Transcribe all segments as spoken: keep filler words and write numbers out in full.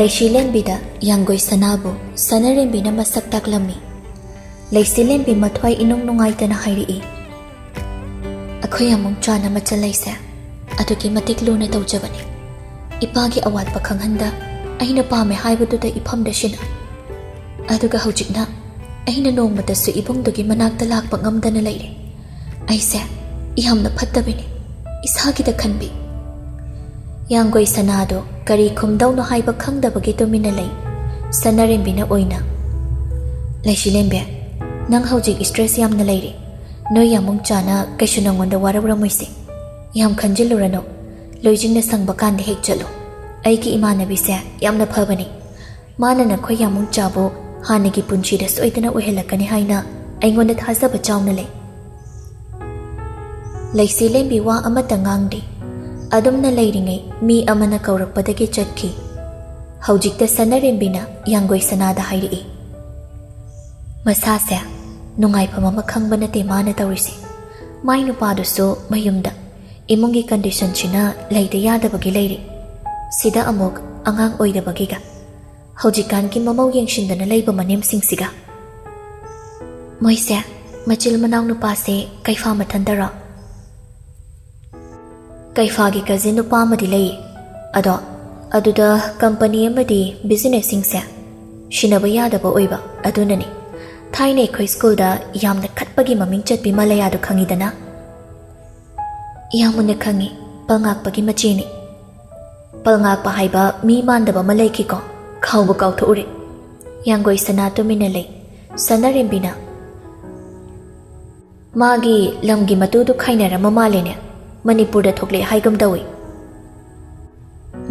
ꯂꯩꯁꯤꯂꯦꯝꯕꯤꯗ ꯌꯥꯡꯒꯣꯏ ꯁꯅꯥꯕꯨ ꯁꯅꯥꯔꯦꯝꯕꯤꯅ ꯃꯁꯛ ꯇꯥꯛꯂꯝꯃꯤ꯫ ꯂꯩꯁꯤꯂꯦꯝꯕꯤ ꯃꯊ꯭ꯋꯥꯏ ꯏꯅꯨꯡ ꯅꯨꯡꯉꯥꯏꯇꯅ ꯍꯥꯏꯔꯛꯏ, "ꯑꯩꯈꯣꯏ ꯌꯥꯃꯨꯡ ꯆꯥꯅ ꯃꯆꯜ ꯂꯩꯁꯦ ꯑꯗꯨꯛꯀꯤ ꯃꯇꯤꯛ ꯂꯨꯅ ꯇꯧꯖꯕꯅꯤ꯫ ꯏꯄꯥꯒꯤ ꯑꯋꯥꯠꯄ ꯈꯪꯍꯟꯗ ꯑꯩꯅ ꯄꯥꯝꯃꯦ ꯍꯥꯏꯕꯗꯨꯗ ꯏꯐꯝꯗ ꯁꯤꯟꯅ꯫ ꯑꯗꯨꯒ ꯍꯧꯖꯤꯛꯅ ꯑꯩꯅ ꯅꯣꯡꯃꯇꯁꯨ ꯏꯕꯨꯡꯗꯨꯒꯤ ꯃꯅꯥꯛꯇ ꯂꯥꯛꯄ ꯉꯝꯗꯅ ꯂꯩꯔꯦ꯫ ꯑꯩꯁꯦ ꯌꯥꯝꯅ ꯐꯠꯇꯕꯤꯅꯤ꯫ ꯏꯁꯥꯒꯤꯗ ꯈꯟꯕꯤ꯫" ꯌꯥꯡꯒꯣꯏ ꯁꯅꯥꯗꯣ ꯀꯔꯤ ꯈꯨꯝꯗꯧꯅꯣ ꯍꯥꯏꯕ ꯈꯪꯗꯕꯒꯤ ꯇꯨꯃꯤꯟꯅ ꯂꯩ꯫ ꯁꯅꯥꯔꯦꯝꯕꯤꯅ ꯑꯣꯏꯅ, "ꯂꯩꯁꯤꯂꯦꯝꯕꯤ, ꯅꯪ ꯍꯧꯖꯤꯛ stress ꯌꯥꯝꯅ ꯂꯩꯔꯤ꯫ ꯅꯣꯏ ꯌꯥꯃꯨꯡ ꯆꯥꯅ ꯀꯩꯁꯨ ꯅꯪꯉꯣꯟꯗ ꯋꯥꯔꯧꯔꯝꯃꯣꯏꯁꯦ꯫ ꯌꯥꯝ ꯈꯟꯖꯤꯜꯂꯨꯔꯅꯨ꯫ ꯂꯣꯏꯖꯤꯡꯅ ꯁꯪꯕ ꯀꯥꯟꯗ ꯍꯦꯛ ꯆꯠꯂꯨ꯫ ꯑꯩꯒꯤ ꯏꯃꯥꯟꯅꯕꯤꯁꯦ ꯌꯥꯝꯅ ꯐꯕꯅꯤ꯫ ꯃꯥꯅ ꯅꯈꯣꯏ ꯌꯥꯃꯨꯡ ꯆꯥꯕꯨ ꯍꯥꯟꯅꯒꯤ ꯄꯨꯟꯁꯤꯗ ꯁꯣꯏꯗꯅ ꯑꯣꯏꯍꯜꯂꯛꯀꯅꯤ ꯍꯥꯏꯅ ꯑꯩꯉꯣꯟꯗ ꯊꯥꯖꯕ ꯆꯥꯎꯅ ꯂꯩ꯫" ꯂꯩꯁꯤꯂꯦꯝꯕꯤ ꯋꯥ ꯑꯃꯠꯇ ꯉꯥꯡꯗꯦ꯫ ꯑꯗꯨꯝꯅ ꯂꯩꯔꯤꯉꯩ ꯃꯤ ꯑꯃꯅ ꯀꯧꯔꯛꯄꯗꯒꯤ ꯆꯠꯈꯤ꯫ ꯍꯧꯖꯤꯛꯇ ꯁꯅꯥꯔꯦꯝꯕꯤꯅ ꯌꯥꯡꯒꯣꯏ ꯁꯅꯥꯗ ꯍꯥꯏꯔꯛꯏ, "ꯃꯁꯥꯁꯦ ꯅꯨꯡꯉꯥꯏꯐꯝ ꯑꯃ ꯈꯪꯕ ꯅꯠꯇꯦ ꯃꯥꯅ ꯇꯧꯔꯤꯁꯦ꯫ ꯃꯥꯏ ꯅꯨꯄꯥꯗꯨꯁꯨ ꯃꯌꯨꯝꯗ ꯏꯃꯨꯡꯒꯤ conditionꯁꯤꯅ ꯂꯩꯇ ꯌꯥꯗꯕꯒꯤ ꯂꯩꯔꯤ꯫ ꯁꯤꯗ ꯑꯃꯨꯛ ꯑꯉꯥꯡ ꯑꯣꯏꯗꯕꯒꯤꯒ꯫ ꯍꯧꯖꯤꯛꯀꯥꯟꯒꯤ ꯃꯃꯧ ꯌꯦꯡꯁꯤꯟꯗꯅ ꯂꯩꯕ ꯃꯅꯦꯝꯁꯤꯡꯁꯤꯒ꯫ ꯃꯣꯏꯁꯦ ꯃꯆꯤꯜ ꯃꯅꯥꯎ ꯅꯨꯄꯥꯁꯦ ꯀꯩꯐꯥ ꯃꯊꯟꯇꯔꯣ?" "ꯀꯩꯐꯥꯒꯤ cousin ꯅꯨꯄꯥ ꯑꯃꯗꯤ ꯂꯩ꯫ ꯑꯗꯣ ꯑꯗꯨꯗ company ꯑꯃꯗꯤ businessꯁꯤꯡꯁꯦ ꯁꯤꯟꯅꯕ ꯌꯥꯗꯕ ꯑꯣꯏꯕ ꯑꯗꯨꯅꯅꯤ꯫ ꯊꯥꯏꯅ ꯑꯩꯈꯣꯏ schoolꯗ ꯌꯥꯝꯅ ꯈꯠꯄꯒꯤ ꯃꯃꯤꯡ ꯆꯠꯄꯤ ꯃꯂꯌꯥꯗꯨ ꯈꯪꯉꯤꯗꯅ?" "ꯌꯥꯝ ꯃꯨꯟꯅ ꯈꯪꯉꯤ, ꯄꯜꯉꯥꯛꯄꯒꯤ ꯃꯆꯦꯅꯤ꯫" "ꯄꯜꯉꯥꯛꯄ ꯍꯥꯏꯕ ꯃꯤ ꯃꯥꯟꯗꯕ ꯑꯃ ꯂꯩꯈꯤꯀꯣ, ꯀꯥꯎꯕ ꯀꯥꯎꯊꯣꯛꯎꯔꯦ꯫" ꯌꯥꯡꯒꯣꯏ ꯁꯅꯥ ꯇꯨꯃꯤꯟꯅ ꯂꯩ꯫ ꯁꯅꯥꯔꯦꯝꯕꯤꯅ, "ꯃꯥꯒꯤ ꯂꯝꯒꯤ ꯃꯇꯨꯗꯨ ꯈꯥꯏꯅꯔꯝꯃ ꯃꯥꯜꯂꯦꯅꯦ, ꯃꯅꯤꯄꯨꯔꯗ ꯊꯣꯛꯂꯛꯑꯦ ꯍꯥꯏꯒꯨꯝ ꯇꯧꯏ꯫"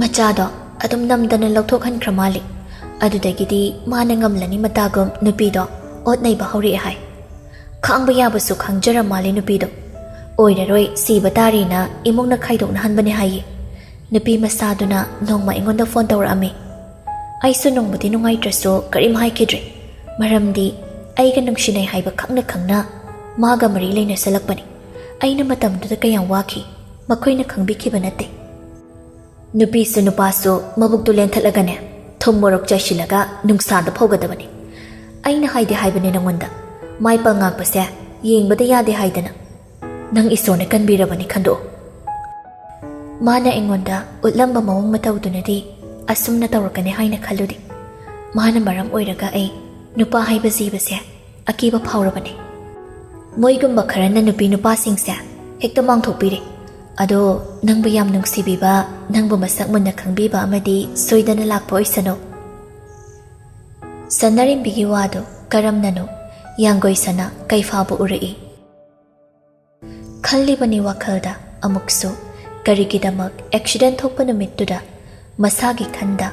ꯃꯆꯥꯗꯣ ꯑꯗꯨꯝ ꯅꯝꯗꯅ ꯂꯧꯊꯣꯛꯍꯟꯈ꯭ꯔ ꯃꯥꯜꯂꯤ꯫ ꯑꯗꯨꯗꯒꯤꯗꯤ ꯃꯥꯅ ꯉꯝꯂꯅꯤ ꯃꯇꯥꯒꯨꯝ ꯅꯨꯄꯤꯗꯣ ꯑꯣꯠ ꯅꯩꯕ ꯍꯧꯔꯛꯑꯦ ꯍꯥꯏ꯫ ꯈꯥꯡꯕ ꯌꯥꯕꯁꯨ ꯈꯥꯡꯖꯔ ꯃꯥꯜꯂꯦ ꯅꯨꯄꯤꯗꯣ꯫ ꯑꯣꯏꯔꯔꯣꯏ, ꯁꯤꯕ ꯇꯥꯔꯦꯅ ꯏꯃꯨꯡꯅ ꯈꯥꯏꯗꯣꯛꯅꯍꯟꯕꯅꯦ ꯍꯥꯏꯌꯦ꯫ ꯅꯨꯄꯤ ꯃꯆꯥꯗꯨꯅ ꯅꯣꯡꯃ ꯑꯩꯉꯣꯟꯗ phone ꯇꯧꯔꯛꯑꯝꯃꯤ꯫ ꯑꯩꯁꯨ ꯅꯨꯡꯕꯨꯗꯤ ꯅꯨꯡꯉꯥꯏꯇ꯭ꯔꯁꯨ ꯀꯔꯤꯝ ꯍꯥꯏꯈꯤꯗ꯭ꯔꯦ꯫ ꯃꯔꯝꯗꯤ ꯑꯩꯒ ꯅꯨꯡꯁꯤꯅꯩ ꯍꯥꯏꯕ ꯈꯪꯅ ꯈꯪꯅ ꯃꯥꯒ ꯃꯔꯤ ꯂꯩꯅꯁꯜꯂꯛꯄꯅꯤ꯫ ꯑꯩꯅ ꯃꯇꯝꯗꯨꯗ ꯀꯌꯥꯝ ꯋꯥꯈꯤ, ꯃꯈꯣꯏꯅ ꯈꯪꯕꯤꯈꯤꯕ ꯅꯠꯇꯦ꯫ ꯅꯨꯄꯤꯁꯨ ꯅꯨꯄꯥꯁꯨ ꯃꯕꯨꯛꯇꯨ ꯂꯦꯟꯊꯠꯂꯒꯅꯦ, ꯊꯨꯝ ꯃꯣꯔꯣꯛ ꯆꯥꯏꯁꯤꯜꯂꯒ ꯅꯨꯡꯁꯥꯗ ꯐꯧꯒꯗꯕꯅꯤ꯫ ꯑꯩꯅ ꯍꯥꯏꯗꯤ ꯍꯥꯏꯕꯅꯦ ꯅꯪꯉꯣꯟꯗ, ꯃꯥꯏ ꯄꯥꯛꯉꯥꯛꯄꯁꯦ ꯌꯦꯡꯕꯗ ꯌꯥꯗꯦ ꯍꯥꯏꯗꯅ꯫ ꯅꯪ ꯏꯁꯣꯔꯅ ꯀꯟꯕꯤꯔꯕꯅꯤ ꯈꯟꯗꯣꯛꯑꯣ꯫ ꯃꯥꯅ ꯑꯩꯉꯣꯟꯗ ꯎꯠꯂꯝꯕ ꯃꯑꯣꯡ ꯃꯇꯧꯗꯨꯅꯗꯤ ꯑꯁꯨꯝꯅ ꯇꯧꯔꯛꯀꯅꯤ ꯍꯥꯏꯅ ꯈꯜꯂꯨꯗꯦ꯫ ꯃꯥꯅ ꯃꯔꯝ ꯑꯣꯏꯔꯒ ꯑꯩ ꯅꯨꯄꯥ ꯍꯥꯏꯕ ꯖꯤꯕꯁꯦ ꯑꯀꯤꯕ ꯐꯥꯎꯔꯕꯅꯤ꯫ ꯃꯣꯏꯒꯨꯝꯕ ꯈꯔꯅ ꯅꯨꯄꯤ ꯅꯨꯄꯥꯁꯤꯡꯁꯦ ꯍꯦꯛꯇ ꯃꯥꯡꯊꯣꯛꯄꯤꯔꯦ꯫ ꯑꯗꯣ ꯅꯪꯕꯨ ꯌꯥꯝ ꯅꯨꯡꯁꯤꯕꯤꯕ, ꯅꯪꯕꯨ ꯃꯁꯛ ꯃꯨꯟꯅ ꯈꯪꯕꯤꯕ ꯑꯃꯗꯤ ꯁꯣꯏꯗꯅ ꯂꯥꯛꯄ ꯑꯣꯏꯁꯅꯨ꯫ ꯁꯅꯥꯔꯦꯝꯕꯤꯒꯤ ꯋꯥꯗꯨ ꯀꯔꯝꯅꯅꯣ ꯌꯥꯡꯒꯣꯏ ꯁꯅꯥ ꯀꯩꯐꯥꯕ ꯎꯔꯛꯏ꯫ ꯈꯜꯂꯤꯕꯅꯤ ꯋꯥꯈꯜꯗ ꯑꯃꯨꯛꯁꯨ, ꯀꯔꯤꯒꯤꯗꯃꯛ ꯑꯦꯛꯁꯤꯗꯦꯟ ꯊꯣꯛꯄ ꯅꯨꯃꯤꯠꯇꯨꯗ ꯃꯁꯥꯒꯤ ꯈꯟꯗ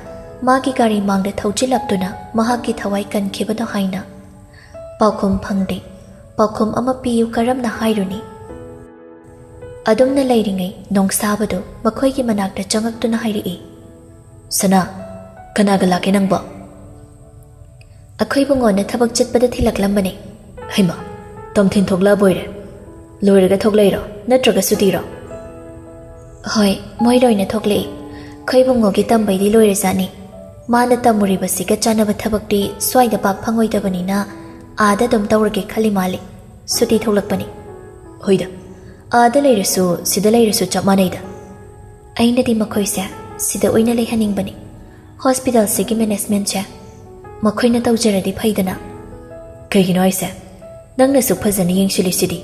ꯃꯥꯒꯤ ꯒꯥꯔꯤ ꯃꯥꯡꯗ ꯊꯧꯖꯤꯜꯂꯛꯇꯨꯅ ꯃꯍꯥꯛꯀꯤ ꯊꯋꯥꯏ ꯀꯟꯈꯤꯕꯅꯣ ꯍꯥꯏꯅ꯫ ꯄꯥꯎꯈꯨꯝ ꯐꯪꯗꯦ꯫ ꯄꯥꯎꯈꯨꯝ ꯑꯃ ꯄꯤꯌꯨ, ꯀꯔꯝꯅ ꯍꯥꯏꯔꯨꯅꯤ? ꯑꯗꯨꯝꯅ ꯂꯩꯔꯤꯉꯩ ꯅꯣꯡꯁꯥꯕꯗꯨ ꯃꯈꯣꯏꯒꯤ ꯃꯅꯥꯛꯇ ꯆꯪꯉꯛꯇꯨꯅ ꯍꯥꯏꯔꯛꯏ, "ꯁꯅꯥ, ꯀꯅꯥꯒ ꯂꯥꯛꯀꯦ ꯅꯪꯕꯣ?" "ꯑꯩꯈꯣꯏ ꯕꯨꯡꯉꯣꯅ ꯊꯕꯛ ꯆꯠꯄꯗ ꯊꯤꯜꯂꯛꯂꯝꯕꯅꯦ꯫" "ꯍꯩꯃꯥ, ꯇꯝꯊꯤꯟ ꯊꯣꯛꯂꯛꯑꯕꯣꯏꯔꯦ꯫ ꯂꯣꯏꯔꯒ ꯊꯣꯛꯂꯛꯏꯔꯣ, ꯅꯠꯇ꯭ꯔꯒ ꯁꯨꯇꯤꯔꯣ?" "ꯍꯣꯏ, ꯃꯣꯏ ꯂꯣꯏꯅ ꯊꯣꯛꯂꯛꯏ꯫ ꯑꯩꯈꯣꯏ ꯕꯨꯡꯉꯣꯒꯤ ꯇꯝꯕꯩꯗꯤ ꯂꯣꯏꯔꯖꯥꯠꯅꯤ꯫ ꯃꯥꯅ ꯇꯝꯃꯨꯔꯤꯕꯁꯤꯒ ꯆꯥꯟꯅꯕ ꯊꯕꯛꯇꯤ ꯁ꯭ꯋꯥꯏꯗ ꯄꯥꯛ ꯐꯪꯉꯣꯏꯗꯕꯅꯤꯅ ꯑꯥꯗ ꯑꯗꯨꯝ ꯇꯧꯔꯒꯦ ꯈꯜꯂꯤ ꯃꯥꯜꯂꯤ꯫ ꯁꯨꯇꯤ ꯊꯣꯛꯂꯛꯄꯅꯤ꯫" "ꯍꯣꯏꯗ, ꯑꯥꯗ ꯂꯩꯔꯁꯨ ꯁꯤꯗ ꯂꯩꯔꯁꯨ ꯆꯞ ꯃꯥꯟꯅꯩꯗ꯫" "ꯑꯩꯅꯗꯤ ꯃꯈꯣꯏꯁꯦ ꯁꯤꯗ ꯑꯣꯏꯅ ꯂꯩꯍꯟꯅꯤꯡꯕꯅꯤ꯫ ꯍꯣꯁꯄꯤꯇꯥꯜꯁꯤꯒꯤ ꯃꯦꯅꯦꯖꯃꯦꯟꯁꯦ ꯃꯈꯣꯏꯅ ꯇꯧꯖꯔꯗꯤ ꯐꯩꯗꯅ꯫" "ꯀꯩꯒꯤꯅꯣ ꯍꯥꯏꯁꯦ? ꯅꯪꯅꯁꯨ ꯐꯖꯅ ꯌꯦꯡꯁꯤꯜꯂꯤꯁꯤꯗꯤ꯫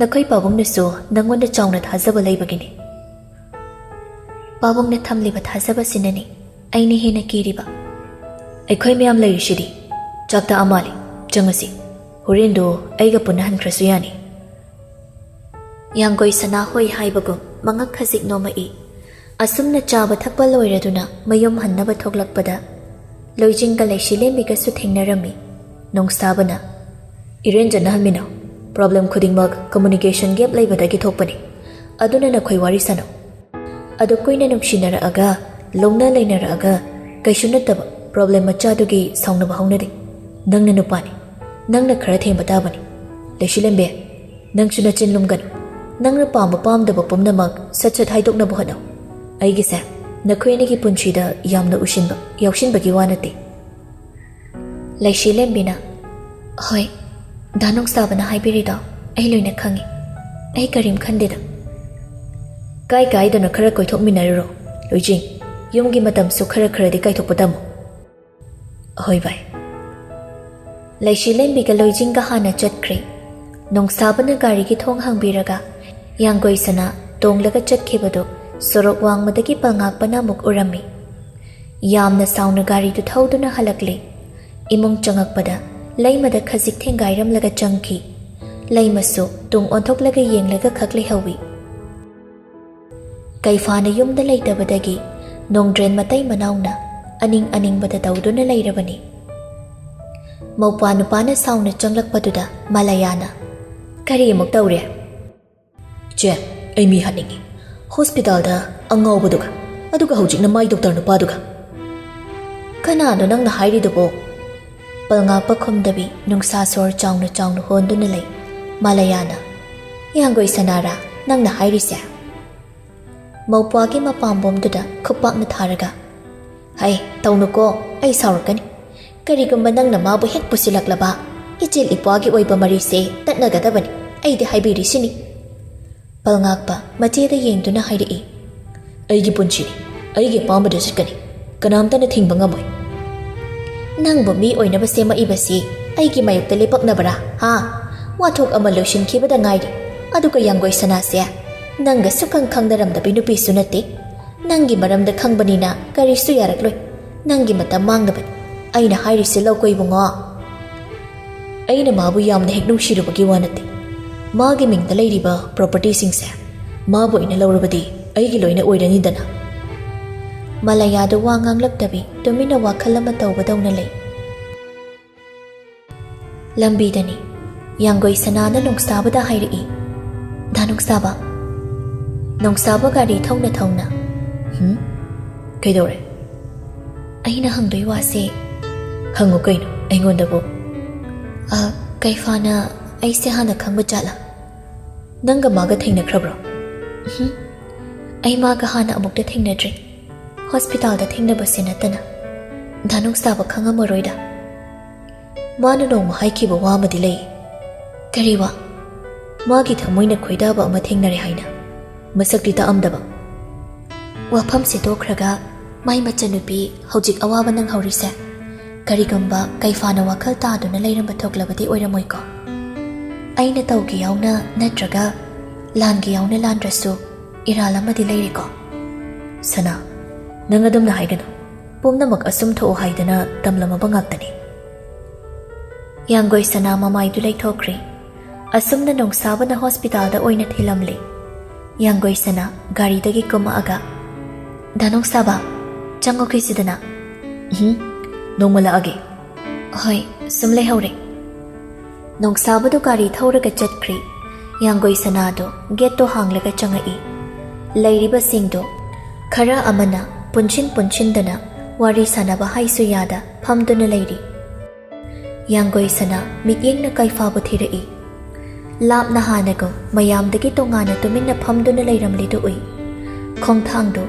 ꯅꯈꯣꯏ ꯄꯥꯕꯨꯡꯅꯁꯨ ꯅꯪꯉꯣꯟꯗ ꯆꯥꯎꯅ ꯊꯥꯖꯕ ꯂꯩꯕꯒꯤꯅꯤ꯫" "ꯄꯥꯕꯨꯡꯅ ꯊꯝꯂꯤꯕ ꯊꯥꯖꯕꯁꯤꯅꯅꯤ ꯑꯩꯅ ꯍꯦꯟꯅ ꯀꯤꯔꯤꯕ꯫" "ꯑꯩꯈꯣꯏ ꯃꯌꯥꯝ ꯂꯩꯔꯤꯁꯤꯗꯤ꯫ ꯆꯥꯛ ꯇꯥꯛꯑ ꯃꯥꯜꯂꯤ, ꯆꯪꯉꯁꯤ꯫ ꯍꯣꯔꯦꯟꯗꯨ ꯑꯩꯒ ꯄꯨꯟꯅ ꯍꯟꯈ꯭ꯔꯁꯨ ꯌꯥꯅꯤ꯫" ꯌꯥꯡꯒꯣꯏ ꯁꯅꯥ ꯍꯣꯏ ꯍꯥꯏꯕꯒꯨꯝ ꯃꯉꯛ ꯈꯖꯤꯛ ꯅꯣꯝꯃꯛꯏ꯫ ꯑꯁꯨꯝꯅ ꯆꯥꯕ ꯊꯛꯄ ꯂꯣꯏꯔꯗꯨꯅ ꯃꯌꯨꯝ ꯍꯟꯅꯕ ꯊꯣꯛꯂꯛꯄꯗ ꯂꯣꯏꯖꯤꯡꯒ ꯂꯩꯁꯤꯂꯦꯝꯕꯤꯒꯁꯨ ꯊꯦꯡꯅꯔꯝꯃꯤ꯫ ꯅꯣꯡꯁꯥꯕꯅ, "ꯏꯔꯦꯟꯖꯅ ꯍꯟꯃꯤꯟꯅꯧ꯫ ꯄ꯭ꯔꯣꯕ꯭ꯂꯦꯝ ꯈꯨꯗꯤꯡꯃꯛ ꯀꯝꯃꯨꯅꯤꯀꯦꯁꯟ ꯒꯦꯞ ꯂꯩꯕꯗꯒꯤ ꯊꯣꯛꯄꯅꯤ꯫ ꯑꯗꯨꯅ ꯅꯈꯣꯏ ꯋꯥꯔꯤ ꯁꯥꯅꯧ꯫ ꯑꯗꯨ ꯀꯨꯏꯅ ꯅꯨꯡꯁꯤꯅꯔꯛꯑꯒ, ꯂꯧꯅ ꯂꯩꯅꯔꯛꯑꯒ, ꯀꯩꯁꯨ ꯅꯠꯇꯕ ꯄ꯭ꯔꯣꯕ꯭ꯂꯦꯝ ꯃꯆꯥꯗꯨꯒꯤ ꯁꯥꯎꯅꯕ ꯍꯧꯅꯗꯦ꯫ ꯅꯪꯅ ꯅꯨꯄꯥꯅꯤ, ꯅꯪꯅ ꯈꯔ ꯊꯦꯝꯕ ꯇꯥꯕꯅꯤ꯫ ꯂꯩꯁꯤꯂꯦꯝꯕꯤ, ꯅꯪꯁꯨ ꯅꯆꯤꯟ ꯂꯨꯝꯒꯅꯨ꯫ ꯅꯪꯅ ꯄꯥꯝꯕ ꯄꯥꯝꯗꯕ ꯄꯨꯝꯅꯃꯛ ꯁꯠ ꯁꯠ ꯍꯥꯏꯗꯣꯛꯅꯕ ꯍꯣꯠꯅꯧ꯫ ꯑꯩꯒꯤꯁꯦ ꯅꯈꯣꯏ ꯑꯅꯤꯒꯤ ꯄꯨꯟꯁꯤꯗ ꯌꯥꯝꯅ ꯎꯁꯤꯟꯕ, ꯌꯥꯎꯁꯤꯟꯕꯒꯤ ꯋꯥ ꯅꯠꯇꯦ꯫ ꯂꯩꯁꯤꯂꯦꯝꯕꯤꯅ, "ꯍꯣꯏ, ꯗꯥ ꯅꯣꯡꯁꯥꯕꯅ ꯍꯥꯏꯕꯤꯔꯤꯗꯣ ꯑꯩ ꯂꯣꯏꯅ ꯈꯪꯉꯤ꯫ ꯑꯩ ꯀꯔꯤꯝ ꯈꯟꯗꯦꯗ꯫" "ꯀꯥꯏ ꯀꯥꯏꯗꯅꯣ ꯈꯔ ꯀꯣꯏꯊꯣꯛꯃꯤꯟꯅꯔꯨꯔꯣ, ꯂꯣꯏꯖꯤꯡ꯫ ꯌꯨꯝꯒꯤ ꯃꯇꯝꯁꯨ ꯈꯔ ꯈꯔꯗꯤ ꯀꯥꯏꯊꯣꯛꯄ ꯇꯝꯃꯨ꯫" "ꯍꯣꯏ ꯚꯥꯏ꯫" ꯂꯩꯁꯤꯂꯦꯝꯕꯤꯒ ꯂꯣꯏꯖꯤꯡꯒ ꯍꯥꯟꯅ ꯆꯠꯈ꯭ꯔꯦ꯫ ꯅꯣꯡꯁꯥꯕꯅ ꯒꯥꯔꯤꯒꯤ ꯊꯣꯡ ꯍꯥꯡꯕꯤꯔꯒ ꯌꯥꯡꯒꯣꯏ ꯁꯅꯥ ꯇꯣꯡꯂꯒ ꯆꯠꯈꯤꯕꯗꯨ ꯁꯣꯔꯣꯛ ꯋꯥꯡꯃꯗꯒꯤ ꯄꯜꯉꯥꯛꯄꯅ ꯑꯃꯨꯛ ꯎꯔꯝꯃꯤ꯫ ꯌꯥꯝꯅ ꯁꯥꯎꯅ ꯒꯥꯔꯤꯗꯨ ꯊꯧꯗꯨꯅ ꯍꯜꯂꯛꯂꯦ꯫ ꯏꯃꯨꯡ ꯆꯪꯉꯛꯄꯗ ꯂꯩꯃꯗ ꯈꯖꯤꯛ ꯊꯦꯡꯒꯥꯏꯔꯝꯂꯒ ꯆꯪꯈꯤ꯫ ꯂꯩꯃꯁꯨ ꯇꯨꯡ ꯑꯣꯟꯊꯣꯛꯂꯒ ꯌꯦꯡꯂꯒ ꯈꯛ ꯂꯩꯍꯧꯏ꯫ ꯀꯩꯐꯥꯅ ꯌꯨꯝꯗ ꯂꯩꯇꯕꯗꯒꯤ ꯅꯣꯡꯗ꯭ꯔꯦꯟ ꯃꯇꯩ ꯃꯅꯥꯎꯅ ꯑꯅꯤꯡ ꯑꯅꯤꯡꯕꯗ ꯇꯧꯗꯨꯅ ꯂꯩꯔꯕꯅꯤ꯫ ꯃꯧꯄ꯭ꯋꯥ ꯅꯨꯄꯥꯅ ꯁꯥꯎꯅ ꯆꯪꯂꯛꯄꯗꯨꯗ ꯃꯂꯌꯥꯅ, "ꯀꯔꯤ ꯑꯃꯨꯛ ꯇꯧꯔꯦ?" "ꯆꯦ, ꯑꯩ ꯃꯤ ꯍꯥꯠꯅꯤꯡꯉꯤ꯫ ꯍꯣꯁꯄꯤꯇꯥꯜꯗ ꯑꯉꯥꯎꯕꯗꯨꯒ, ꯑꯗꯨꯒ ꯍꯧꯖꯤꯛꯅ ꯃꯥꯏ ꯗꯣꯛꯇꯔ ꯅꯨꯄꯥꯗꯨꯒ꯫" "ꯀꯅꯥꯅꯣ ꯅꯪꯅ ꯍꯥꯏꯔꯤꯗꯨꯕꯣ?" ꯄꯜꯉꯥꯛꯄ ꯈꯨꯝꯗꯕꯤ ꯅꯨꯡꯁꯥ ꯁꯣꯔ ꯆꯥꯎꯅ ꯆꯥꯎꯅ ꯍꯣꯟꯗꯨꯅ ꯂꯩ꯫ ꯃꯂꯌꯥꯅ, "ꯌꯥꯡꯒꯣꯏ ꯁꯅꯥꯔꯥ ꯅꯪꯅ ꯍꯥꯏꯔꯤꯁꯦ?" ꯃꯧꯄ꯭ꯋꯥꯒꯤ ꯃꯄꯥꯝꯕꯣꯝꯗꯨꯗ ꯈꯨꯄꯥꯛꯅ ꯊꯥꯔꯒ, "ꯍꯩ, ꯇꯧꯅꯨꯀꯣ, ꯑꯩ ꯁꯥꯎꯔꯛꯀꯅꯤ꯫ ꯀꯔꯤꯒꯨꯝꯕ ꯅꯪꯅ ꯃꯥꯕꯨ ꯍꯦꯛ ꯄꯨꯁꯤꯜꯂꯛꯂꯕ, ꯏꯆꯦꯜ ꯏꯄ꯭ꯋꯥꯒꯤ ꯑꯣꯏꯕ ꯃꯔꯤꯁꯦ ꯇꯠꯅꯒꯗꯕꯅꯤ, ꯑꯩꯗꯤ ꯍꯥꯏꯕꯤꯔꯤꯁꯤꯅꯤ꯫" ꯄꯜꯉꯥꯛꯄ ꯃꯆꯦꯗ ꯌꯦꯡꯗꯨꯅ ꯍꯥꯏꯔꯛꯏ, "ꯑꯩꯒꯤ ꯄꯨꯟꯁꯤꯅꯤ, ꯑꯩꯒꯤ ꯑꯄꯥꯝꯕꯗ ꯆꯠꯀꯅꯤ, ꯀꯅꯥꯝꯇꯅ ꯊꯤꯡꯕ ꯉꯝꯃꯣꯏ꯫" "ꯅꯪꯕꯨ ꯃꯤ ꯑꯣꯏꯅꯕ ꯁꯦꯝꯃꯛꯏꯕꯁꯤ ꯑꯩꯒꯤ ꯃꯥꯌꯣꯛꯇ ꯂꯦꯞꯄꯛꯅꯕ꯭ꯔꯥ, ꯍꯥ? ꯋꯥꯊꯣꯛ ꯑꯃ ꯂꯣꯏꯁꯤꯟꯈꯤꯕꯗ ꯉꯥꯏꯔꯤ, ꯑꯗꯨꯒ ꯌꯥꯡꯒꯣꯏ ꯁꯅꯥꯁꯦ ꯅꯪꯒ ꯁꯨꯛꯈꯪ ꯈꯪꯅꯔꯝꯗꯕꯤ ꯅꯨꯄꯤꯁꯨ ꯅꯠꯇꯦ꯫ ꯅꯪꯒꯤ ꯃꯔꯝꯗ ꯈꯪꯕꯅꯤꯅ ꯀꯔꯤꯁꯨ ꯌꯥꯔꯛꯂꯣꯏ꯫ ꯅꯪꯒꯤ ꯃꯇꯝ ꯃꯥꯡꯅꯕꯅꯤ꯫ ꯑꯩꯅ ꯍꯥꯏꯔꯤꯁꯦ ꯂꯧꯀꯣ ꯏꯕꯨꯡꯉꯣ꯫ ꯑꯩꯅ ꯃꯥꯕꯨ ꯌꯥꯝꯅ ꯍꯦꯛ ꯅꯨꯡꯁꯤꯔꯨꯕꯒꯤ ꯋꯥ ꯅꯠꯇꯦ꯫ ꯃꯥꯒꯤ ꯃꯤꯡꯗ ꯂꯩꯔꯤꯕ ꯄ꯭ꯔꯣꯄꯔꯇꯤꯁꯤꯡꯁꯦ ꯃꯥꯕꯨ ꯑꯩꯅ ꯂꯧꯔꯕꯗꯤ ꯑꯩꯒꯤ ꯂꯣꯏꯅ ꯑꯣꯏꯔꯅꯤꯗꯅ꯫" ꯃꯂꯌꯥꯗꯨ ꯋꯥ ꯉꯥꯡꯂꯛꯇꯕꯤ ꯇꯨꯃꯤꯟꯅ ꯋꯥꯈꯜ ꯑꯃ ꯇꯧꯕꯗꯧꯅ ꯂꯩ꯫ ꯂꯝꯕꯤꯗꯅꯤ꯫ ꯌꯥꯡꯒꯣꯏ ꯁꯅꯥꯅ ꯅꯣꯡꯁꯥꯕꯗ ꯍꯥꯏꯔꯛꯏ, "ꯗꯥ ꯅꯣꯡꯁꯥꯕ꯫" ꯅꯣꯡꯁꯥꯕ ꯒꯥꯔꯤ ꯊꯧꯅ ꯊꯧꯅ, "ꯍꯨꯝ? ꯀꯩꯗꯧꯔꯦ?" "ꯑꯩꯅ ꯍꯪꯗꯣꯏ ꯋꯥꯁꯦ꯫" "ꯍꯪꯉꯨ ꯀꯩꯅꯣ, ꯑꯩꯉꯣꯟꯗꯕꯨ?" "ꯑ, ꯀꯩꯐꯥꯅ ꯑꯩꯁꯦ ꯍꯥꯟꯅ ꯈꯪꯕ ꯖꯥꯠꯂꯥ?" "ꯅꯪꯒ ꯃꯥꯒ ꯊꯦꯡꯅꯈ꯭ꯔꯕ꯭ꯔꯣ?" "ꯎꯝꯍꯨꯝ, ꯑꯩ ꯃꯥꯒ ꯍꯥꯟꯅ ꯑꯃꯨꯛꯇ ꯊꯦꯡꯅꯗ꯭ꯔꯤ꯫" ꯍꯣꯁꯄꯤꯇꯥꯜꯗ ꯊꯦꯡꯅꯕꯁꯦ ꯅꯠꯇꯅ ꯙꯥꯅꯨꯡꯁꯥꯕ ꯈꯪꯉꯝꯃꯔꯣꯏꯗ꯫ ꯃꯥꯅ ꯅꯣꯡꯃ ꯍꯥꯏꯈꯤꯕ ꯋꯥ ꯑꯃꯗꯤ ꯂꯩ꯫ ꯀꯔꯤ ꯋꯥ? ꯃꯥꯒꯤ ꯊꯃꯣꯏꯅ ꯈꯣꯏꯗꯥꯕ ꯑꯃ ꯊꯦꯡꯅꯔꯦ ꯍꯥꯏꯅ꯫ ꯃꯁꯛꯇꯤ ꯇꯥꯛꯑꯝꯗꯕ꯫ ꯋꯥꯐꯝꯁꯦ ꯇꯣꯛꯈ꯭ꯔꯒ ꯃꯥꯏ ꯃꯆꯟꯅꯨꯄꯤ ꯍꯧꯖꯤꯛ ꯑꯋꯥꯕ ꯅꯪꯍꯧꯔꯤꯁꯦ ꯀꯔꯤꯒꯨꯝꯕ ꯀꯩꯐꯥꯅ ꯋꯥꯈꯜ ꯇꯥꯗꯨꯅ ꯂꯩꯔꯝꯕ ꯊꯣꯛꯂꯕꯗꯤ ꯑꯣꯏꯔꯝꯃꯣꯏꯀꯣ? ꯑꯩꯅ ꯇꯧꯒꯦ ꯌꯥꯎꯅ ꯅꯠꯇ꯭ꯔꯒ ꯂꯥꯟꯒꯦ ꯌꯥꯎꯅ ꯂꯥꯟꯗ꯭ꯔꯁꯨ ꯏꯔꯥꯜ ꯑꯃꯗꯤ ꯂꯩꯔꯦꯀꯣ? ꯁꯅꯥ, ꯅꯪ ꯑꯗꯨꯝꯅ ꯍꯥꯏꯒꯅꯨ꯫ ꯄꯨꯝꯅꯃꯛ ꯑꯁꯨꯝ ꯊꯣꯛꯎ ꯍꯥꯏꯗꯅ ꯇꯝꯂꯝꯃꯕ ꯉꯥꯛꯇꯅꯤ꯫ ꯌꯥꯡꯒꯣꯏ ꯁꯅꯥ ꯃꯃꯥꯏꯗꯨ ꯂꯩꯊꯣꯛꯈ꯭ꯔꯦ꯫ ꯑꯁꯨꯝꯅ ꯅꯣꯡꯁꯥꯕꯅ ꯍꯣꯁꯄꯤꯇꯥꯜꯗ ꯑꯣꯏꯅ ꯊꯤꯜꯂꯝꯂꯦ꯫ ꯌꯥꯡꯒꯣꯏ ꯁꯅꯥ ꯒꯥꯔꯤꯗꯒꯤ ꯀꯨꯝꯃꯛꯑꯒ, "ꯙꯥ ꯅꯣꯡꯁꯥꯕ, ꯆꯪꯉꯨꯈꯤꯁꯤꯗꯅ꯫" "ꯎꯝ, ꯅꯣꯡꯃ ꯂꯥꯛꯑꯒꯦ꯫" "ꯍꯣꯏ, ꯁꯨꯝ ꯂꯩꯍꯧꯔꯦ꯫" ꯅꯣꯡꯁꯥꯕꯗꯨ ꯒꯥꯔꯤ ꯊꯧꯔꯒ ꯆꯠꯈ꯭ꯔꯦ꯫ ꯌꯥꯡꯒꯣꯏ ꯁꯅꯥꯗꯣ ꯒꯦꯠꯇꯣ ꯍꯥꯡꯂꯒ ꯆꯪꯉꯛꯏ꯫ ꯂꯩꯔꯤꯕꯁꯤꯡꯗꯣ ꯈꯔ ꯑꯃꯅ ꯄꯨꯟꯁꯤꯟ ꯄꯨꯟꯁꯤꯟꯗꯅ ꯋꯥꯔꯤ ꯁꯥꯟꯅꯕ ꯍꯥꯏꯁꯨ ꯌꯥꯗ ꯐꯝꯗꯨꯅ ꯂꯩꯔꯤ꯫ ꯌꯥꯡꯒꯣꯏ ꯁꯅꯥ ꯃꯤꯠꯌꯦꯡꯅ ꯀꯩꯐꯥꯕꯨ ꯊꯤꯔꯛꯏ꯫ ꯂꯥꯞꯅ ꯍꯥꯟꯅꯒꯨꯝ ꯃꯌꯥꯝꯗꯒꯤ ꯇꯣꯉꯥꯟꯅ ꯇꯨꯃꯤꯟꯅ ꯐꯝꯗꯨꯅ ꯂꯩꯔꯝꯂꯤꯗꯨ ꯎꯏ꯫ ꯈꯣꯡꯊꯥꯡꯗꯨ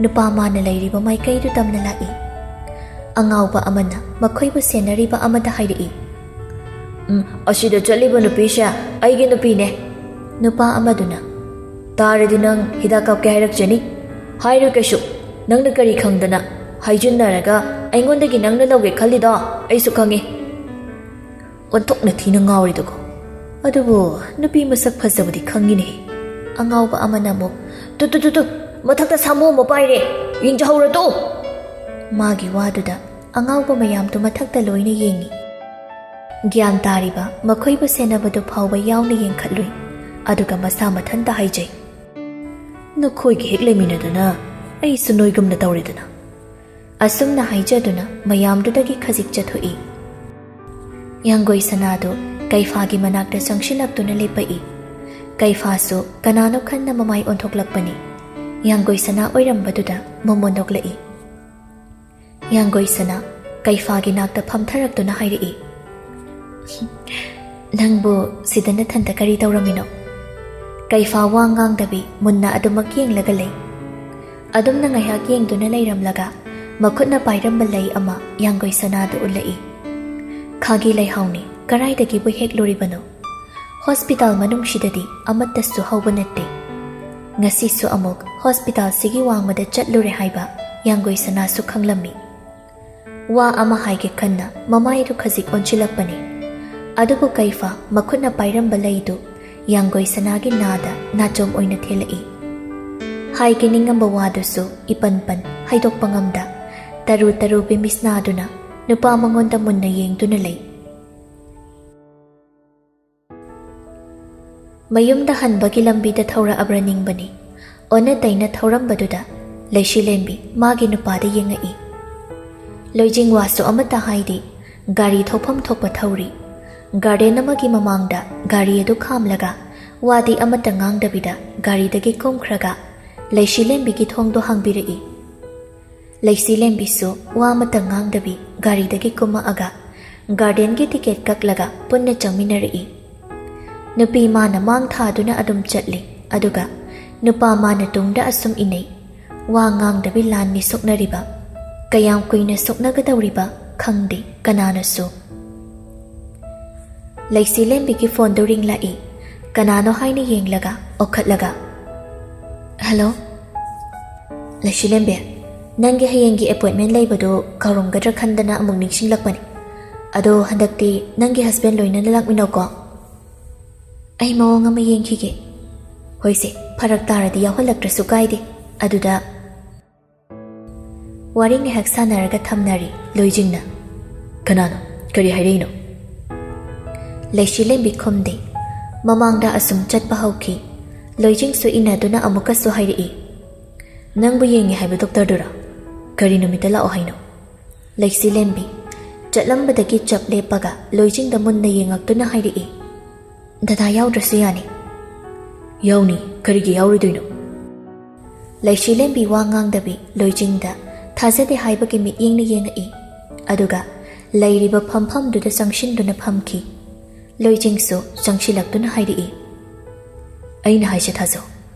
ꯅꯨꯄꯥ ꯃꯥꯅ ꯂꯩꯔꯤꯕ ꯃꯥꯏꯀꯩꯗꯨ ꯇꯝꯅ ꯂꯥꯛꯏ꯫ ꯑꯉꯥꯎꯕ ꯑꯃꯅ ꯃꯈꯣꯏꯕꯨ ꯁꯦꯟꯅꯔꯤꯕ ꯑꯃꯗ ꯍꯥꯏꯔꯛꯏ, "ꯎꯝ, ꯑꯁꯤꯗ ꯆꯠꯂꯤꯕ ꯅꯨꯄꯤꯁꯦ ꯑꯩꯒꯤ ꯅꯨꯄꯤꯅꯦ꯫" ꯅꯨꯄꯥ ꯑꯃꯗꯨꯅ, "ꯇꯥꯔꯗꯤ ꯅꯪ ꯍꯤꯗꯥꯛ ꯀꯥꯞꯀꯦ ꯍꯥꯏꯔꯛꯆꯅꯤ꯫ ꯍꯥꯏꯔꯣꯏ ꯀꯩꯁꯨ꯫ ꯅꯪꯅ ꯀꯔꯤ ꯈꯪꯗꯅ ꯍꯥꯏꯖꯤꯟꯅꯔꯒ ꯑꯩꯉꯣꯟꯗꯒꯤ ꯅꯪꯅ ꯂꯧꯒꯦ ꯈꯜꯂꯤꯗꯣ ꯑꯩꯁꯨ ꯈꯪꯉꯤ꯫" ꯑꯣꯟꯊꯣꯛꯅ ꯊꯤꯅ ꯉꯥꯎꯔꯤꯗꯨꯀꯣ꯫ ꯑꯗꯨꯕꯨ ꯅꯨꯄꯤ ꯃꯁꯛ ꯐꯖꯕꯗꯤ ꯈꯪꯉꯤꯅꯦ꯫ ꯑꯉꯥꯎꯕ ꯑꯃꯅ ꯑꯃꯨꯛ, "ꯇꯨ, ꯇꯨ, ꯇꯨ, ꯇꯨ, ꯃꯊꯛꯇ ꯁꯥꯃꯨ ꯑꯃ ꯄꯥꯏꯔꯦ, ꯌꯦꯡꯖꯍꯧꯔꯣ ꯇꯨ!" ꯃꯥꯒꯤ ꯋꯥꯗꯨꯗ ꯑꯉꯥꯎꯕ ꯃꯌꯥꯝꯗꯨ ꯃꯊꯛꯇ ꯂꯣꯏꯅ ꯌꯦꯡꯉꯤ꯫ ꯒ꯭ꯌꯥꯟ ꯇꯥꯔꯤꯕ ꯃꯈꯣꯏꯕꯨ ꯁꯦꯟꯅꯕꯗꯨ ꯐꯥꯎꯕ ꯌꯥꯎꯅ ꯌꯦꯡꯈꯠꯂꯨꯏ, ꯑꯗꯨꯒ ꯃꯁꯥ ꯃꯊꯟꯇ ꯍꯥꯏꯖꯩ, "ꯅꯈꯣꯏꯒ ꯍꯦꯛ ꯂꯩꯃꯤꯟꯅꯗꯅ ꯑꯩꯁꯨ ꯅꯣꯏꯒꯨꯝꯅ ꯇꯧꯔꯦꯗꯅ꯫" ꯑꯁꯨꯝꯅ ꯍꯥꯏꯖꯗꯨꯅ ꯃꯌꯥꯝꯗꯨꯗꯒꯤ ꯈꯖꯤꯛ ꯆꯠꯊꯣꯛꯏ꯫ ꯌꯥꯡꯒꯣꯏ ꯁꯅꯥꯗꯨ ꯀꯩꯐꯥꯒꯤ ꯃꯅꯥꯛꯇ ꯆꯪꯁꯤꯜꯂꯛꯇꯨꯅ ꯂꯦꯞꯄꯛꯏ꯫ ꯀꯩꯐꯥꯁꯨ ꯀꯅꯥꯅꯣ ꯈꯟꯅ ꯃꯃꯥꯏ ꯑꯣꯟꯊꯣꯛꯂꯛꯄꯅꯤ꯫ ꯌꯥꯡꯒꯣꯏ ꯁꯅꯥ ꯑꯣꯏꯔꯝꯕꯗꯨꯗ ꯃꯣꯃꯣꯟ ꯅꯣꯛꯂꯛꯏ꯫ ꯌꯥꯡꯒꯣꯏ ꯁꯅꯥ ꯀꯩꯐꯥꯒꯤ ꯅꯥꯛꯇ ꯐꯝꯊꯔꯛꯇꯨꯅ ꯍꯥꯏꯔꯛꯏ, "ꯅꯪꯕꯨ ꯁꯤꯗ ꯅꯊꯟꯇ ꯀꯔꯤ ꯇꯧꯔꯝꯃꯤꯅꯣ?" ꯀꯩꯐꯥ ꯋꯥ ꯉꯥꯡꯗꯕꯤ ꯃꯨꯟꯅ ꯑꯗꯨꯃꯛ ꯌꯦꯡꯂꯒ ꯂꯩ꯫ ꯑꯗꯨꯝꯅ ꯉꯥꯏꯍꯥꯛ ꯌꯦꯡꯗꯨꯅ ꯂꯩꯔꯝꯂꯒ ꯃꯈꯨꯠꯅ ꯄꯥꯏꯔꯝꯕ ꯂꯩ ꯑꯃ ꯌꯥꯡꯒꯣꯏ ꯁꯅꯥꯗ ꯎꯠꯂꯛꯏ꯫ "ꯈꯥꯒꯤ ꯂꯩꯍꯥꯎꯅꯤ, ꯀꯔꯥꯏꯗꯒꯤꯕꯨ ꯍꯦꯛꯂꯨꯔꯤꯕꯅꯣ?" "ꯍꯣꯁꯄꯤꯇꯥꯜ ꯃꯅꯨꯡꯁꯤꯗꯗꯤ ꯑꯃꯠꯇꯁꯨ ꯍꯧꯕ ꯅꯠꯇꯦ꯫ ꯉꯁꯤꯁꯨ ꯑꯃꯨꯛ ꯍꯣꯁꯄꯤꯇꯥꯜꯁꯤꯒꯤ ꯋꯥꯡꯃꯗ ꯆꯠꯂꯨꯔꯦ" ꯍꯥꯏꯕ ꯌꯥꯡꯒꯣꯏ ꯁꯅꯥꯁꯨ ꯈꯪꯂꯝꯃꯤ꯫ ꯋꯥ ꯑꯃ ꯍꯥꯏꯒꯦ ꯈꯟꯅ ꯃꯃꯥꯏꯗꯨ ꯈꯖꯤꯛ ꯑꯣꯟꯁꯤꯜꯂꯛꯄꯅꯤ꯫ ꯑꯗꯨꯕꯨ ꯀꯩꯐꯥ ꯃꯈꯨꯠꯅ ꯄꯥꯏꯔꯝꯕ ꯂꯩꯗꯨ ꯌꯥꯡꯒꯣꯏ ꯁꯅꯥꯒꯤ ꯅꯥꯗ ꯅꯥꯆꯣꯝ ꯑꯣꯏꯅ ꯊꯦꯜꯂꯛꯏ꯫ ꯍꯥꯏꯒꯦ ꯅꯤꯡꯉꯝꯕ ꯋꯥꯗꯨꯁꯨ ꯏꯄꯟ ꯄꯟ ꯍꯥꯏꯗꯣꯛꯄ ꯉꯝꯗ, ꯇꯔꯨ ꯇꯔꯨ ꯕꯤꯃꯤꯁꯅꯥꯗꯨꯅ ꯅꯨꯄꯥ ꯃꯉꯣꯟꯗ ꯃꯨꯟꯅ ꯌꯦꯡꯗꯨꯅ ꯂꯩ꯫ ꯃꯌꯨꯝꯗ ꯍꯟꯕꯒꯤ ꯂꯝꯕꯤꯗ ꯊꯧꯔꯛꯑꯕ꯭ꯔꯥ ꯅꯤꯡꯕꯅꯤ꯫ ꯑꯣꯟꯅ ꯇꯩꯅ ꯊꯧꯔꯝꯕꯗꯨꯗ ꯂꯩꯁꯤꯂꯦꯝꯕꯤ ꯃꯥꯒꯤ ꯅꯨꯄꯥꯗ ꯌꯦꯡꯉꯛꯏ꯫ ꯂꯣꯏꯖꯤꯡ ꯋꯥꯁꯨ ꯑꯃꯠꯇ ꯍꯥꯏꯗꯦ꯫ ꯒꯥꯔꯤ ꯊꯧꯐꯝ ꯊꯣꯛꯄ ꯊꯧꯔꯤ꯫ ꯒꯥꯔꯗꯦꯟ ꯑꯃꯒꯤ ꯃꯃꯥꯡꯗ ꯒꯥꯔꯤ ꯑꯗꯨ ꯈꯥꯝꯂꯒ ꯋꯥꯗꯤ ꯑꯃꯠꯇ ꯉꯥꯡꯗꯕꯤꯗ ꯒꯥꯔꯤꯗꯒꯤ ꯀꯨꯝꯈ꯭ꯔꯒ ꯂꯩꯁꯤꯂꯦꯝꯕꯤꯒꯤ ꯊꯣꯡꯗꯣ ꯍꯥꯡꯕꯤꯔꯛꯏ꯫ ꯂꯩꯁꯤꯂꯦꯝꯕꯤꯁꯨ ꯋꯥ ꯑꯃꯠꯇ ꯉꯥꯡꯗꯕꯤ ꯒꯥꯔꯤꯗꯒꯤ ꯀꯨꯝꯃꯛꯑꯒ ꯒꯥꯔꯗꯦꯟꯒꯤ ꯇꯤꯀꯦꯠ ꯀꯛꯂꯒ ꯄꯨꯟꯅ ꯆꯪꯃꯤꯟꯅꯔꯛꯏ꯫ ꯅꯨꯄꯤ ꯃꯥꯅ ꯃꯥꯡ ꯊꯥꯗꯨꯅ ꯑꯗꯨꯝ ꯆꯠꯂꯤ, ꯑꯗꯨꯒ ꯅꯨꯄꯥ ꯃꯥꯅ ꯇꯨꯡꯗ ꯑꯁꯨꯝ ꯏꯟꯅꯩ꯫ ꯋꯥ ꯉꯥꯡꯗꯕꯤ ꯂꯥꯟꯅꯤ ꯁꯣꯛꯅꯔꯤꯕ꯫ ꯀꯌꯥꯝ ꯀꯨꯏꯅ ꯁꯣꯛꯅꯒꯗꯧꯔꯤꯕ ꯈꯪꯗꯦ ꯀꯅꯥꯅꯁꯨ꯫ ꯂꯩꯁꯤꯂꯦꯝꯕꯤꯒꯤ ꯐꯣꯟꯗꯨ ꯔꯤꯡ ꯂꯥꯛꯏ꯫ ꯀꯅꯥꯅꯣ ꯍꯥꯏꯅ ꯌꯦꯡꯂꯒ ꯑꯣꯛꯈꯠꯂꯒ, "ꯍꯜꯂꯣ?" "ꯂꯩꯁꯤꯂꯦꯝꯕꯤ, ꯅꯪꯒꯤ ꯍꯌꯦꯡꯒꯤ ꯑꯦꯄꯣꯏꯟꯃꯦꯟ ꯂꯩꯕꯗꯨ ꯀꯥꯎꯔꯝꯒꯗ꯭ꯔꯥ ꯈꯟꯗꯅ ꯑꯃꯨꯛ ꯅꯤꯡꯁꯤꯡꯂꯛꯄꯅꯤ꯫ ꯑꯗꯣ ꯍꯟꯗꯛꯇꯤ ꯅꯪꯒꯤ ꯍꯁꯕꯦꯟ ꯂꯣꯏꯅꯅ ꯂꯥꯛꯃꯤꯟꯅꯧꯀꯣ꯫" "ꯑꯩ ꯃꯑꯣꯡ ꯑꯃ ꯌꯦꯡꯈꯤꯒꯦ꯫" "ꯍꯣꯏꯁꯦ, ꯐꯔꯛ ꯇꯥꯔꯗꯤ ꯌꯥꯎꯍꯜꯂꯛꯇ꯭ꯔꯁꯨ ꯀꯥꯏꯗꯦ꯫" ꯑꯗꯨꯗ ꯋꯥꯔꯤ ꯉꯥꯏꯍꯥꯛ ꯁꯥꯟꯅꯔꯒ ꯊꯝꯅꯔꯤ ꯂꯣꯏꯖꯤꯡꯅ꯫ "ꯀꯅꯥꯅꯣ? ꯀꯔꯤ ꯍꯥꯏꯔꯛꯏꯅꯣ?" ꯂꯩꯁꯤꯂꯦꯝꯕꯤ ꯈꯨꯝꯗꯦ꯫ ꯃꯃꯥꯡꯗ ꯑꯁꯨꯝ ꯆꯠꯄ ꯍꯧꯈꯤ꯫ ꯂꯣꯏꯖꯤꯡꯁꯨ ꯏꯟꯅꯗꯨꯅ ꯑꯃꯨꯛꯀꯁꯨ ꯍꯥꯏꯔꯛꯏ, "ꯅꯪꯕꯨ ꯌꯦꯡꯉꯦ ꯍꯥꯏꯕ ꯗꯣꯛꯇꯔꯗꯨꯔꯥ? ꯀꯔꯤ ꯅꯨꯃꯤꯠꯇ ꯂꯥꯛꯑꯣ ꯍꯥꯏꯅꯣ?" ꯂꯩꯁꯤꯂꯦꯝꯕꯤ ꯆꯠꯂꯝꯕꯗꯒꯤ ꯆꯞ ꯂꯦꯞꯄꯒ ꯂꯣꯏꯖꯤꯡꯗ ꯃꯨꯟꯅ ꯌꯦꯡꯉꯛꯇꯨꯅ ꯍꯥꯏꯔꯛꯏ, "ꯗꯗꯥ ꯌꯥꯎꯗ꯭ꯔꯁꯨ ꯌꯥꯅꯤ꯫" "ꯌꯥꯎꯅꯤ, ꯀꯔꯤꯒꯤ ꯌꯥꯎꯔꯣꯏꯗꯣꯏꯅꯣ?" ꯂꯩꯁꯤꯂꯦꯝꯕꯤ ꯋꯥ ꯉꯥꯡꯗꯕꯤ ꯂꯣꯏꯖꯤꯡꯗ ꯊꯥꯖꯗꯦ ꯍꯥꯏꯕꯒꯤ ꯃꯤꯠꯌꯦꯡꯅ ꯌꯦꯡꯉꯛꯏ꯫ ꯑꯗꯨꯒ ꯂꯩꯔꯤꯕ ꯐꯝꯐꯝꯗꯨꯗ ꯆꯪꯁꯤꯟꯗꯨꯅ ꯐꯝꯈꯤ꯫ ꯂꯣꯏꯖꯤꯡꯁꯨ ꯆꯪꯁꯤꯜꯂꯛꯇꯨꯅ ꯍꯥꯏꯔꯛꯏ, "ꯑꯩꯅ ꯍꯥꯏꯁꯦ ꯊꯥꯖꯧ꯫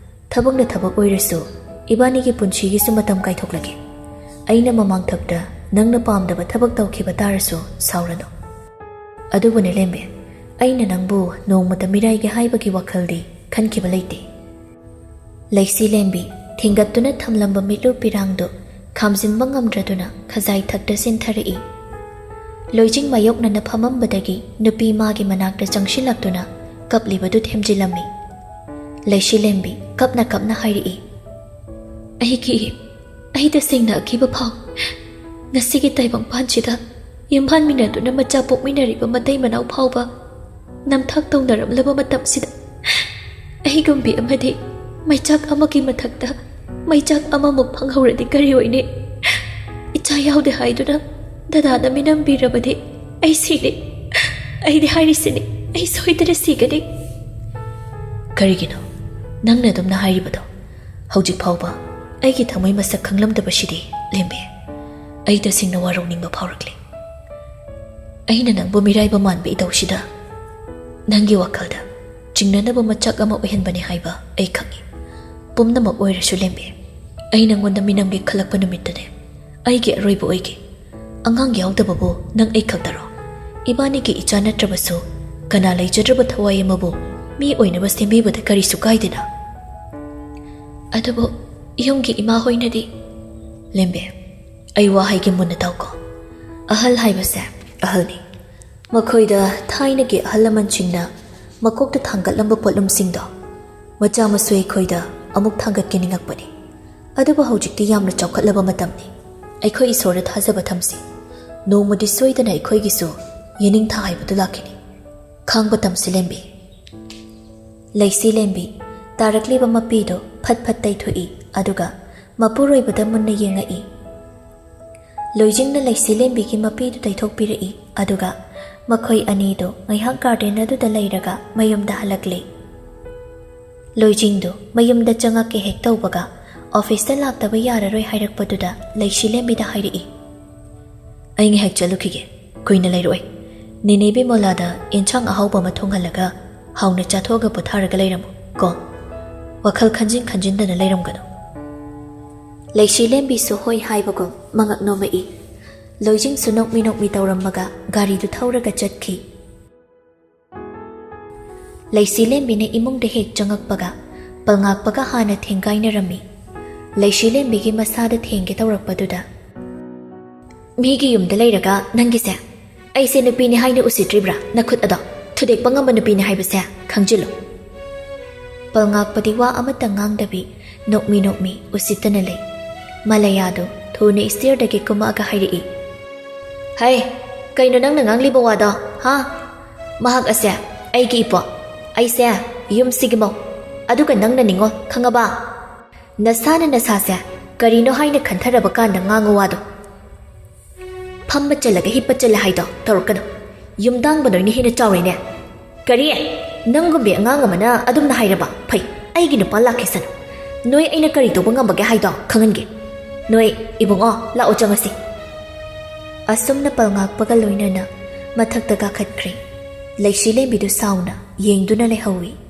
ꯊꯕꯛꯅ ꯊꯕꯛ ꯑꯣꯏꯔꯁꯨ ꯏꯕꯥꯅꯤꯒꯤ ꯄꯨꯟꯁꯤꯒꯤꯁꯨ ꯃꯇꯝ ꯀꯥꯏꯊꯣꯛꯂꯒꯦ꯫ ꯑꯩꯅ ꯃꯃꯥꯡꯊꯛꯇ ꯅꯪꯅ ꯄꯥꯝꯗꯕ ꯊꯕꯛ ꯇꯧꯈꯤꯕ ꯇꯥꯔꯁꯨ ꯁꯥꯎꯔꯅꯨ꯫ ꯑꯗꯨꯕꯨꯅꯦ ꯂꯦꯝꯕꯤ, ꯑꯩꯅ ꯅꯪꯕꯨ ꯅꯣꯡꯃꯇ ꯃꯤꯔꯥꯏꯒꯦ ꯍꯥꯏꯕꯒꯤ ꯋꯥꯈꯜꯗꯤ ꯈꯟꯈꯤꯕ ꯂꯩꯇꯦ꯫ ꯂꯩꯁꯤ ꯂꯦꯝꯕꯤ ꯊꯤꯡꯒꯠꯇꯨꯅ ꯊꯝꯂꯝꯕ ꯃꯤꯠꯂꯨ ꯄꯤꯔꯥꯡꯗꯨ ꯈꯥꯝꯖꯤꯟꯕ ꯉꯝꯗ꯭ꯔꯗꯨꯅ ꯈꯖꯥꯏ ꯊꯛꯇ ꯆꯦꯟꯊꯔꯛꯏ꯫ ꯂꯣꯏꯖꯤꯡ ꯃꯥꯌꯣꯛꯅꯅ ꯐꯝꯃꯝꯕꯗꯒꯤ ꯅꯨꯄꯤ ꯃꯥꯒꯤ ꯃꯅꯥꯛꯇ ꯆꯪꯁꯤꯜꯂꯛꯇꯨꯅ ꯀꯞꯂꯤꯕꯗꯨ ꯊꯦꯝꯖꯤꯜꯂꯝꯃꯤ꯫ ꯂꯩꯁꯤ ꯂꯦꯝꯕꯤ ꯀꯞꯅ ꯀꯞꯅ ꯍꯥꯏꯔꯛꯏ, "ꯑꯩꯒꯤ, ꯑꯩ ꯇꯁꯦꯡꯅ ꯑꯀꯤꯕ ꯐꯥꯎ꯫ ꯉꯁꯤꯒꯤ ꯇꯥꯏꯕꯪꯄꯥꯟꯁꯤꯗ ꯌꯨꯝꯕꯥꯟꯃꯤꯟꯅꯗꯨꯅ ꯃꯆꯥ ꯄꯣꯛꯃꯤꯟꯅꯔꯤꯕ ꯃꯇꯩ ꯃꯅꯥꯎ ꯐꯥꯎꯕ ꯅꯝꯊꯥꯛ ꯇꯧꯅꯔꯝꯂꯕ ꯃꯇꯝꯁꯤꯗ ꯑꯩꯒꯨꯝꯕꯤ ꯑꯃꯗꯤ ꯃꯩꯆꯥꯛ ꯑꯃꯒꯤ ꯃꯊꯛꯇ ꯃꯩꯆꯥꯛ ꯑꯃꯃꯨꯛ ꯐꯪꯍꯧꯔꯗꯤ ꯀꯔꯤ ꯑꯣꯏꯅꯤ? ꯏꯆꯥ ꯌꯥꯎꯗꯦ ꯍꯥꯏꯗꯨꯅ ꯗꯗꯥꯅ ꯃꯤꯅꯝꯕꯤꯔꯕꯗꯤ ꯑꯩ ꯁꯤꯔꯦ꯫ ꯑꯩꯗꯤ ꯍꯥꯏꯔꯤꯁꯤꯅꯤ, ꯑꯩ ꯁꯣꯏꯗꯅ ꯁꯤꯒꯅꯤ꯫" "ꯀꯔꯤꯒꯤꯅꯣ ꯅꯪꯅ ꯑꯗꯨꯝꯅ ꯍꯥꯏꯔꯤꯕꯗꯣ? ꯍꯧꯖꯤꯛ ꯐꯥꯎꯕ ꯑꯩꯒꯤ ꯊꯃꯣꯏ ꯃꯁꯛ ꯈꯪꯂꯝꯗꯕꯁꯤꯗꯤ ꯂꯦꯝꯕꯤ꯫ ꯑꯩ ꯇꯁꯦꯡꯅ ꯋꯥꯔꯧꯅꯤꯡꯕ ꯐꯥꯎꯔꯛꯂꯦ꯫ ꯑꯩꯅ ꯅꯪꯕꯨ ꯃꯤꯔꯥꯏꯕ ꯃꯥꯟꯕ ꯏꯇꯧꯁꯤꯗ ꯅꯪꯒꯤ ꯋꯥꯈꯜꯗ ꯆꯤꯡꯅꯅꯕ ꯃꯆꯥꯛ ꯑꯃ ꯑꯣꯏꯍꯟꯕꯅꯤ ꯍꯥꯏꯕ ꯑꯩ ꯈꯪꯏ꯫ ꯄꯨꯝꯅꯃꯛ ꯑꯣꯏꯔꯁꯨ ꯂꯦꯝꯕꯤ, ꯑꯩ ꯅꯪꯉꯣꯟꯗ ꯃꯤꯅꯝꯒꯦ ꯈꯜꯂꯛꯄ ꯅꯨꯃꯤꯠꯇꯨꯅꯦ ꯑꯩꯒꯤ ꯑꯔꯣꯏꯕ ꯑꯣꯏꯒꯦ꯫ ꯑꯉꯥꯡ ꯌꯥꯎꯗꯕꯕꯨ ꯅꯪ ꯑꯩ ꯈꯛꯇꯔꯣ? ꯏꯕꯥꯅꯤꯒꯤ ꯏꯆꯥ ꯅꯠꯇ꯭ꯔꯕꯁꯨ ꯀꯅꯥ ꯂꯩꯖꯗ꯭ꯔꯕ ꯊꯋꯥꯏ ꯑꯃꯕꯨ ꯃꯤ ꯑꯣꯏꯅꯕ ꯁꯦꯝꯕꯤꯕꯗ ꯀꯔꯤꯁꯨ ꯀꯥꯏꯗꯦꯅ?" "ꯑꯗꯨꯕꯨ ꯌꯨꯝꯒꯤ ꯏꯃꯥ ꯍꯣꯏꯅꯗꯤ?" "ꯂꯦꯝꯕꯤ, ꯑꯩ ꯋꯥ ꯍꯥꯏꯒꯦ ꯃꯨꯟꯅ ꯇꯥꯎꯀꯣ꯫ ꯑꯍꯜ ꯍꯥꯏꯕꯁꯦ ꯑꯍꯜꯅꯤ꯫ ꯃꯈꯣꯏꯗ ꯊꯥꯏꯅꯒꯤ ꯑꯍꯜ ꯂꯃꯟꯁꯤꯡꯅ ꯃꯀꯣꯛꯇ ꯊꯥꯡꯒꯠꯂꯝꯕ ꯄꯣꯠꯂꯨꯝꯁꯤꯡꯗꯣ ꯃꯆꯥ ꯃꯁꯨ ꯑꯩꯈꯣꯏꯗ ꯑꯃꯨꯛ ꯊꯥꯡꯒꯠꯀꯦ ꯅꯤꯡꯉꯛꯄꯅꯤ꯫ ꯑꯗꯨꯕꯨ ꯍꯧꯖꯤꯛꯇꯤ ꯌꯥꯝꯅ ꯆꯥꯎꯈꯠꯂꯕ ꯃꯇꯝꯅꯤ꯫ ꯑꯩꯈꯣꯏ ꯏꯁꯣꯔꯗ ꯊꯥꯖꯕ ꯊꯝꯁꯤ꯫ ꯅꯣꯡꯃꯗꯤ ꯁꯣꯏꯗꯅ ꯑꯩꯈꯣꯏꯒꯤꯁꯨ ꯌꯦꯅꯤꯡꯊꯥ ꯍꯥꯏꯕꯗꯨ ꯂꯥꯛꯈꯤꯅꯤ꯫ ꯈꯥꯡꯕ ꯇꯝꯁꯤ ꯂꯦꯝꯕꯤ꯫" ꯂꯩꯁꯤ ꯂꯦꯝꯕꯤ ꯇꯥꯔꯛꯂꯤꯕ ꯃꯄꯤꯗꯨ ꯐꯠ ꯐꯠ ꯇꯩꯊꯣꯛꯏ, ꯑꯗꯨꯒ ꯃꯄꯨꯔꯣꯏꯕꯗ ꯃꯨꯟꯅ ꯌꯦꯡꯉꯛꯏ꯫ ꯂꯣꯏꯖꯤꯡꯅ ꯂꯩꯁꯤ ꯂꯦꯝꯕꯤꯒꯤ ꯃꯄꯤꯗꯨ ꯇꯩꯊꯣꯛꯄꯤꯔꯛꯏ, ꯑꯗꯨꯒ ꯃꯈꯣꯏ ꯑꯅꯤꯗꯨ ꯉꯥꯏꯍꯥꯛ ꯒꯥꯔꯗꯦꯟ ꯑꯗꯨꯗ ꯂꯩꯔꯒ ꯃꯌꯨꯝꯗ ꯍꯜꯂꯛꯂꯦ꯫ ꯂꯣꯏꯖꯤꯡꯗꯨ ꯃꯌꯨꯝꯗ ꯆꯪꯉꯛꯀꯦ ꯍꯦꯛ ꯇꯧꯕꯒ ꯑꯣꯐꯤꯁꯇ ꯂꯥꯛꯇꯕ ꯌꯥꯔꯔꯣꯏ ꯍꯥꯏꯔꯛꯄꯗꯨꯗ ꯂꯩꯁꯤ ꯂꯦꯝꯕꯤꯗ ꯍꯥꯏꯔꯛꯏ, "ꯑꯩ ꯉꯥꯏꯍꯥꯛ ꯆꯠꯂꯨꯈꯤꯒꯦ, ꯀꯨꯏꯅ ꯂꯩꯔꯛꯑꯣꯏ꯫ ꯅꯦꯅꯦ ꯕꯤꯃꯣꯂꯥꯗ ꯑꯦꯟꯁꯥꯡ ꯑꯍꯥꯎꯕ ꯑꯃ ꯊꯣꯡꯍꯜꯂꯒ ꯍꯥꯎꯅ ꯆꯥꯊꯣꯛꯑꯒ ꯄꯣꯊꯥꯔꯒ ꯂꯩꯔꯝꯃꯨ ꯀꯣ꯫ ꯋꯥꯈꯜ ꯈꯟꯖꯤꯟ ꯈꯟꯖꯤꯟꯗꯅ ꯂꯩꯔꯝꯒꯅꯨ꯫" ꯂꯩꯁꯤꯂꯦꯝꯕꯤꯁꯨ ꯍꯣꯏ ꯍꯥꯏꯕꯒꯨꯝ ꯃꯉꯛ ꯅꯣꯝꯃꯛꯏ꯫ ꯂꯣꯏꯖꯤꯡꯁꯨ ꯅꯣꯛꯃꯤ ꯅꯣꯛꯃꯤ ꯇꯧꯔꯝꯃꯒ ꯒꯥꯔꯤꯗꯨ ꯊꯧꯔꯒ ꯆꯠꯈꯤ꯫ ꯂꯩꯁꯤꯂꯦꯝꯕꯤꯅ ꯏꯃꯨꯡꯗ ꯍꯦꯛ ꯆꯪꯉꯛꯄꯒ ꯄꯜꯉꯥꯛꯄꯒ ꯍꯥꯟꯅ ꯊꯦꯡꯒꯥꯏꯅꯔꯝꯃꯤ꯫ ꯂꯩꯁꯤꯂꯦꯝꯕꯤꯒꯤ ꯃꯁꯥꯗ ꯊꯦꯡꯒꯦ ꯇꯧꯔꯛꯄꯗꯨꯗ, "ꯃꯤꯒꯤ ꯌꯨꯝꯗ ꯂꯩꯔꯒ ꯅꯪꯒꯤꯁꯦ, ꯑꯩꯁꯦ ꯅꯨꯄꯤꯅꯤ ꯍꯥꯏꯅ ꯎꯁꯤꯠꯇ꯭ꯔꯤꯕ꯭ꯔꯥ? ꯅꯈꯨꯠ ꯑꯗꯣ ꯊꯨꯗꯦꯛꯄ ꯉꯝꯕ ꯅꯨꯄꯤꯅꯤ ꯍꯥꯏꯕꯁꯦ ꯈꯪꯖꯤꯜꯂꯨ꯫" ꯄꯜꯉꯥꯛꯄꯗꯤ ꯋꯥ ꯑꯃꯠꯇ ꯉꯥꯡꯗꯕꯤ ꯅꯣꯛꯃꯤ ꯅꯣꯛꯃꯤ ꯎꯁꯤꯠꯇꯅ ꯂꯩ꯫ ꯃꯂꯌꯥꯗꯨ ꯊꯨꯅ ꯏꯁꯇꯤꯌꯔꯗꯒꯤ ꯀꯨꯝꯃꯛꯑꯒ ꯍꯥꯏꯔꯛꯏ, "ꯍꯩ, ꯀꯩꯅꯣ ꯅꯪꯅ ꯉꯥꯡꯂꯤꯕ ꯋꯥꯗꯣ, ꯍꯥ? ꯃꯍꯥꯛ ꯑꯁꯦ ꯑꯩꯒꯤ ꯏꯄꯣ, ꯑꯩꯁꯦ ꯌꯨꯝꯁꯤꯒꯤ ꯃꯧ, ꯑꯗꯨꯒ ꯅꯪꯅ ꯅꯤꯉꯣꯜ, ꯈꯪꯉꯕ? ꯅꯁꯥꯅ ꯅꯁꯥꯁꯦ ꯀꯔꯤꯅꯣ ꯍꯥꯏꯅ ꯈꯟꯊꯔꯕ ꯀꯥꯟꯗ ꯉꯥꯡꯉꯨ ꯋꯥꯗꯣ꯫ ꯐꯝꯕ ꯆꯠꯂꯒ ꯍꯤꯞꯄ ꯆꯠꯂꯦ ꯍꯥꯏꯗꯣ ꯇꯧꯔꯛꯀꯅꯨ꯫ ꯌꯨꯝꯗꯥꯡꯕ ꯅꯣꯏꯅ ꯍꯦꯟꯅ ꯆꯥꯎꯔꯦꯅꯦ꯫ ꯀꯔꯤ? ꯅꯪꯒꯨꯝꯕꯤ ꯑꯉꯥꯡ ꯑꯃꯅ ꯑꯗꯨꯝꯅ ꯍꯥꯏꯔꯕ? ꯐꯩ, ꯑꯩꯒꯤ ꯅꯨꯄꯥ ꯂꯥꯛꯈꯤꯁꯅꯨ꯫ ꯅꯣꯏ ꯑꯩꯅ ꯀꯔꯤ ꯇꯧꯕ ꯉꯝꯕꯒꯦ ꯍꯥꯏꯗꯣ ꯈꯪꯍꯟꯒꯦ꯫ ꯅꯣꯏ, ꯏꯕꯨꯡꯉꯣ, ꯂꯥꯛꯑꯣ ꯆꯪꯉꯁꯤ꯫" ꯑꯁꯨꯝꯅ ꯄꯜꯉꯥꯛꯄꯒ ꯂꯣꯏꯅꯅ ꯃꯊꯛꯇ ꯀꯥꯈꯠꯈ꯭ꯔꯦ꯫ ꯂꯩꯁꯤꯂꯦꯝꯕꯤꯗꯨ ꯁꯥꯎꯅ ꯌꯦꯡꯗꯨꯅ ꯂꯩꯍꯧꯏ꯫